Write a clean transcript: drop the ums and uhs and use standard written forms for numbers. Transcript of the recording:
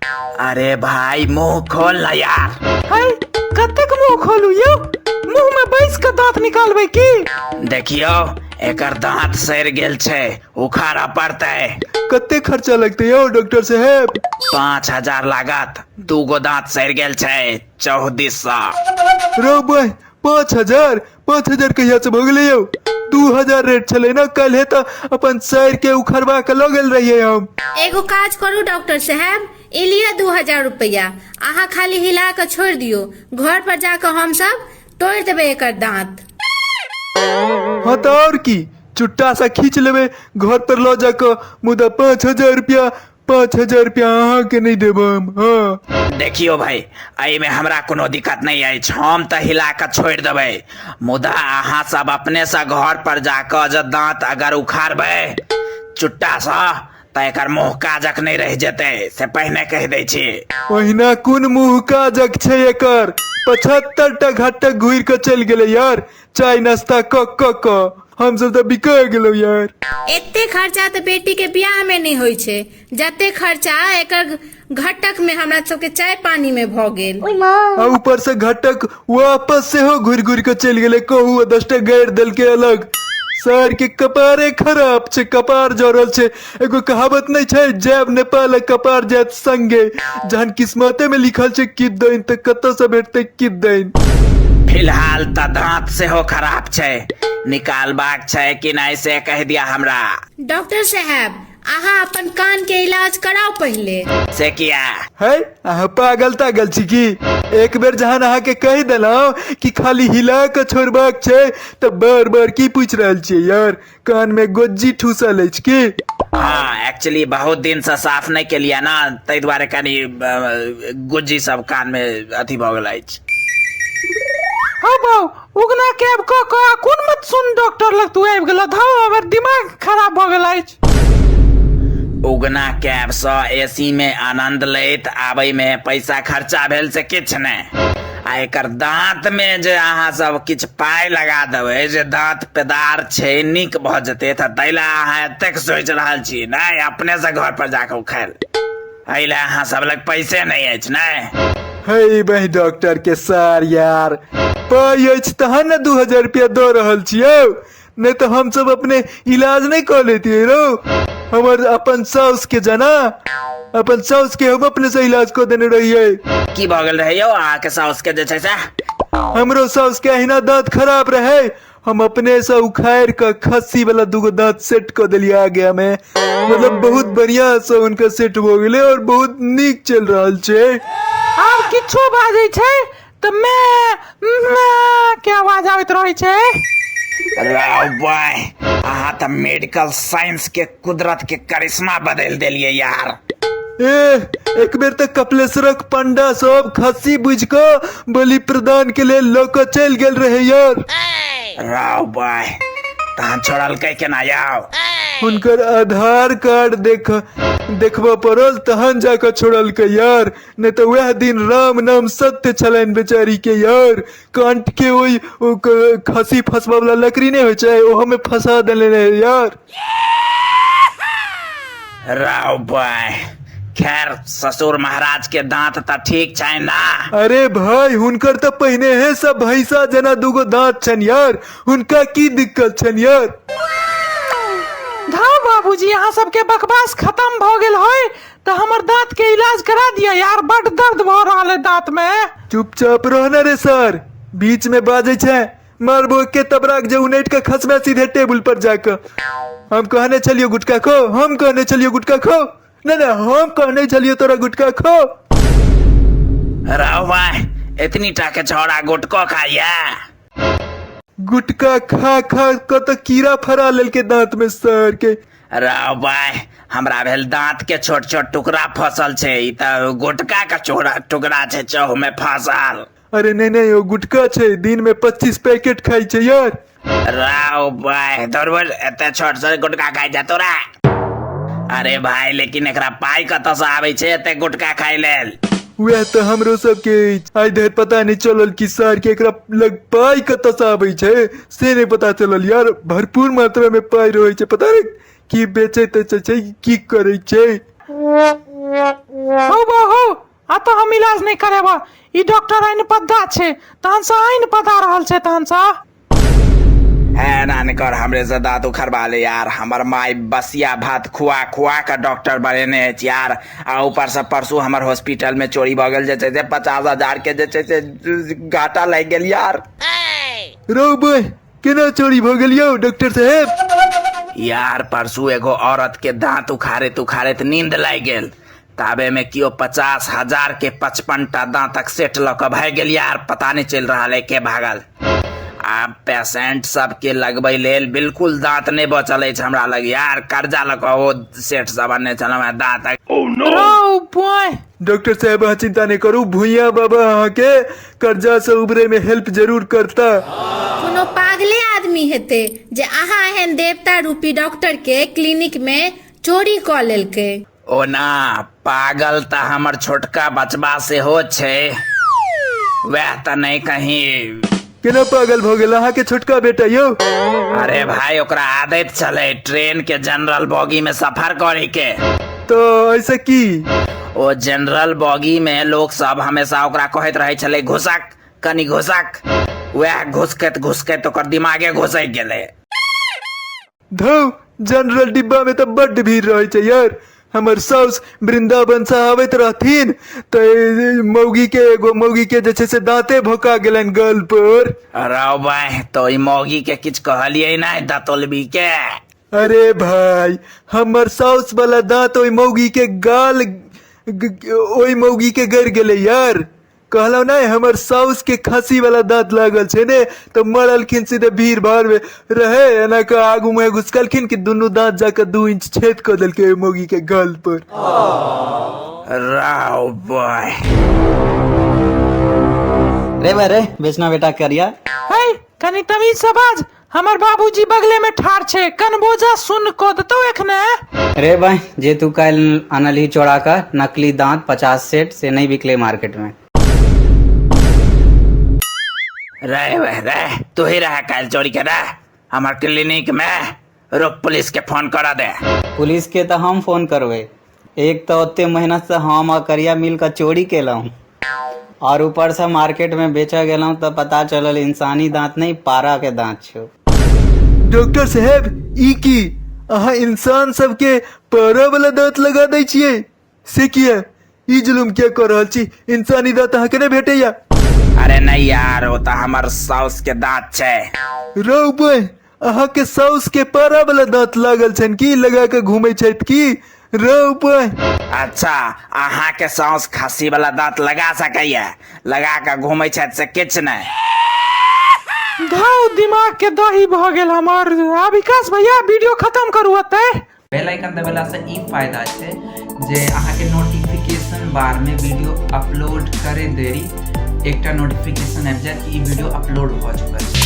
अरे भाई, मुंह खोल ना यार। है, कतेक मुंह खोलू यौ? मुंह में बैस के दांत निकालबै की? देखियो, एकर दांत सड़ गेल छै, उखाड़ा पड़तै। कते खर्चा लगतै यौ डॉक्टर साहेब? 5000 लागत, दूगो दांत सड़ गेल छै चौहदिस सँ। रौ बहिं, 5000? 5000 कहिया से भऽ गेलै यौ? 2000 रेट छलै ने काल्हि, तऽ अपन सर के उखड़वा के लऽ गेल रहियै हम। एगो काज करू डॉक्टर साहेब, ई लिअ 2000 रुपैआ, अहाँ खाली हिला कऽ छोड़ि दियौ, घर पर जा कऽ हमसभ तोड़ि देबै एकर दाँत। हाँ तऽ आओर की, चुट्टा सा खींच लेबै घर पर लऽ जाकऽ, मुदा 5000 रुपया, 5000 रुपया अहाँके नहि देब हम। हाँ। देखियो भाई, एहिमे हमरा कोनो दिक्कत नहि अछि, हम तऽ हिला कऽ छोड़ि देबै, मुदा अहाँ सब अपने से घर पर जाकऽ जँ दाँत अगर उखाड़बै चुट्टासँ तऽ एकर मुँह काजक नहि रहि जेतै, से पहिने कहि दै छी। ओहिना कोन मुँह काजक छै एकर? 75 टा घाटक घुरि कऽ चलि गेलै यार, चाय नाश्ता कऽ कऽ कऽ हमसब तऽ बिका गेलहुँ यार। एते खर्चा तऽ बेटी के बियाह में नहि होइ छै, जते खर्चा एकर घटक में हमरा सबके चाय पानी में भऽ गेल। आ ऊपर से घटक वापस सेहो घुरि घुरि कऽ चलि गेलै, कहू 10 टा गारि देलकै अलग। सर के कपारे खराब छै, कपार जरल छै। एगो कहावत नहि छै, जायब नेपाल आ कपार जायत संगे। जहन किस्मते में लिखल छै किदैन तऽ कतऽ से भेटतै किदैन? फिलहाल तऽ दांत सेहो खराब छै, निकालबाक छै कि नहि से कहि दिया हमरा। डॉक्टर साहेब, अहाँ अपन कान के इलाज कराउ पहिले। से किया? है, अहाँ पागल तागल छी की? एक बेर जहन अहाँके कहि देलहुँ कि खाली हिला कऽ छोड़बाक छै तऽ बार बार की पूछि रहल छियै यार? कान में गोज्जी ठूसल अछि की? हाँ, एक्चुअली बहुत दिन से साफ नहि केलियै ना, ताहि दुआरे कनि गुज्जी सब कान में अथी भऽ गेल अछि। हौ बौ, उगना कैब कऽ कऽ कोन मत सुन डॉक्टर लग तू आबि गेल? धौ, हमर दिमाग खराब भऽ गेल अछि। उगना कैब सँ एसी में आनंद लैत आबै में पैसा खर्चा भेल से किछु नहि, आ एकर दांत में जे अहाँ सब किछु पाइ लगा देबै जे दांत पेदार छै, नीक भऽ जेतै, तऽ ताहि लए अहाँ एतेक सोचि रहल छी? नहि, अपने से घर पर जाकऽ उखाड़ि, एहि लए अहाँ सब लग पैसे नहि अछि नहि? हे बहि डॉक्टर के सर यार, पाइ अछि तहन ने 2000 रुपया दऽ रहल छियौ, नहि तऽ हमसब अपने इलाज नहि कऽ लेतियै रौ। हमर अपन साउस के जाना, अपन साउस के हम अपने से इलाज कऽ देने रहियै। की भऽ गेल रहै यौ अहाँके साउस के जे छै से? हमरो साउस के अहिना दाँत खराब रहे, हम अपने से उखाड़ि कऽ खस्सी वाला दूगो दाँत सेट कऽ देलियै आगे में, मतलब बहुत बढ़िया से हुनका सेट भऽ गेलै और बहुत नीक चलि रहल छै। आब किछो बाजै छै तऽ मैं मैं के आवाज आबैत रहै छै। राव बाय, अहाँ तऽ मेडिकल साइंस के कुदरत के करिश्मा बदलि देलियै यार। ए, एक बेर तऽ कपिलेश्वरक पंडा सब खस्सी बुझि कऽ बलि प्रदान के लेल लऽ कऽ चलि गेल रहे यार। राव बाय, तहन छोड़लकै केना यौ? हुनकर आधार कार्ड देख देखबऽ पड़ल तहन जा कऽ छोड़लकै यार, नहि तऽ वएह दिन राम नाम सत्य छलनि बेचारी के यार। कांट के ओहि ओ खस्सी फंसबऽ वाला लकड़ी नहि होइ छै, ओहो में फंसा देने रहे यार। राव बाय, खैर ससुर महाराज के दांत तऽ ठीक छै ना? अरे भाई, हुनकर तऽ पहिने हे सब भैंसा जेना दूगो दांत छनि यार, हुनका की दिक्कत छनि यार? धाउ बाबूजी, अहाँ सबके बकवास खत्म भऽ गेल होय तऽ हमर दांत के इलाज करा दिअ यार, बड दर्द भऽ रहल है दांत में। चुपचाप रहना रे सर, बीच में बाजै छै मारबो के तबराक जे उनैट के खसबे सीधे टेबुल पर जाके। हम कहने छलियो गुटखा खो? हम कहने छलियो गुटखा खो? नहीं नहीं, हम कहने छलियो तोरा गुटखा खो? राव भाई, इतनी टा के छौड़ा गुटको खाइया? गुटखा खा खा क तऽ कीड़ा फरा लेलके दांत में सर के। राव भाई, हमरा भेल दांत के छोट छोट टुकड़ा फसल छै, ई तऽ गुटका के चोरा टुकड़ा छै चौह में फसल। अरे नहीं नहीं, ओ गुटखा छै, दिन में 25 पैकेट खाइ छै यार। राव भाई, दौड़बड़ एते छोट छोट गुटखा खाइ छै तोरा। अरे भाई, लेकिन एकरा पाइ कतऽ से आबै छै एते गुटखा खाइ लेल? वएह तऽ हमरो सबके अछि, आइ धरि पता नहि चलल कि सर के एकरा लग पाइ कतऽ से आबै छै, से नहि पता चलल यार। भरपूर मात्रा में पाइ रहै छै, पता नहि की बेचै तेचै छै, की करै छै। हौ बा हौ। एतऽ हम इलाज नहि करेबऽ। ई डॉक्टर आइन पद्दा छै, तहन से आइन पदा रहल छै तहन से। है एना नहि कर, हमरे से दाँत उखड़बा ले यार। हमर माय बसिया भात खुआ खुआ कऽ डॉक्टर बनेने अछि यार। आ ऊपर से परसू हमर हॉस्पिटल में चोरी भऽ गेल जे छै से 50,000 के जे छै से घाटा लागि गेल यार। रौ बय, केना चोरी भऽ गेल यौ डॉक्टर साहेब? यार परसू एगो औरत के दांत उखाड़ैत उखाड़ैत नींद लागि गेल, ताबे में केओ 50,000 के 55 टा दांतक सेट लऽ कऽ भागि गेल यार। पता नहीं चलि रहल है के भागल। आब पेशेंट सबके लगबै लेल बिल्कुल दांत नहीं बचल अछि हमरा लग यार। कर्जा लऽ कऽ ओ सेट सब अनने छलहुँ हेँ दांतक। रौ बय। डॉक्टर साहेब अहाँ चिंता नहीं करू, भुइया बाबा अहाँ के कर्जा से उबरे में हेल्प जरूर करता। कोनो पागले आदमी हेतै जे अहाँ एहन देवता रूपी डॉक्टर के क्लिनिक में चोरी कऽ लेलकै। ओना पागल तऽ हमर छोटका बचबा सेहो छै, वएह तऽ नहि कहीं। केना पागल भऽ गेल अहाँ के छोटका बेटा यौ? अरे भाई ओकरा आदत छलै ट्रेन के जनरल बोगी में सफर करे के। तो ऐसा की? ओ जनरल बोगी में लोग सब हमेशा ओकरा कहैत रहै छलै घुसक कनी घुसक, वएह घुसकैत घुसकैत ओकर दिमागे घुसक गेलै। धौ, जनरल डिब्बा में तऽ बड्ड भीड़ रहै छै यार। हमर साउस वृंदावन से आबैत रहथिन तऽ मौगी के एगो मौगी के जे छै से दांते भोका गेलनि गल पर। रौ भाई, तो ई मौगी के किछु कहलियै नहि दतोलबी के? अरे भाई, हमर साउस वाला दांत ओहि मौगी के गाल ओहि मौगी के गड़ गेलै यार। कहलहुँ नहि हमर साउस के खसी वाला दांत लागल छै ने, तऽ मरलखिन सीधे भीड़ भाड़ में रहे, एना कऽ आगू में घुसकलखिन कि दुनू दांत जाके 2 इंच छेद कऽ देलकै ओहि मौगी के गाल पर। रौ बॉय। रे भाई रे, बेचना बेटा करिया। है कनी तमीज से बाज, हमर बाबूजी बगले में ठाढ़ छै, कनबोजा सुन कऽ देतौ एखने। रे भाई, जे तू काल्हि अनलही चोरा का नकली दांत 50 सेट से नहीं बिकले मार्केट में। रे वे रे, तू ही रह काल्हि चोरी के रह हमर क्लिनिक में। रुक पुलिस के फोन करा दे। पुलिस के तो हम फोन करवे, एक तो ओते मेहनत से हम आ करिया मिल के चोरी केलहुँ और ऊपर से मार्केट में बेचा गेलहुँ तो पता चलल इंसानी दांत नहीं पारा के दांत छौ। डॉक्टर साहेब ई की अहाँ इंसान सबके पारा वाला दांत लगा दै छियै से किया? ई जुलुम किया कऽ रहल छी? इंसानी दांत अहाँके नहि भेटैया? अरे नहीं यार, ओ तऽ हमर साउस के दांत छै। रौ बय, अहाँके साउस के पारा वाला दांत लागल छनि की लगा के घूमै छथि की? रौ बय। अच्छा, अहाँ के साउस खसी वाला दांत लगा सकैया, लगा के घूमै छथि से किछु नहि। धौ, दिमाग के दही भऽ गेल हमर। आ विकास भैया वीडियो खत्म करू एतै। बेल आइकन दबेलासँ ई फायदा छै जे अहाँके नोटिफिकेशन बारमे वीडियो अपलोड करे देरी एकटा नोटिफिकेशन आबि जायत कि ई वीडियो अपलोड भऽ चुकल छै।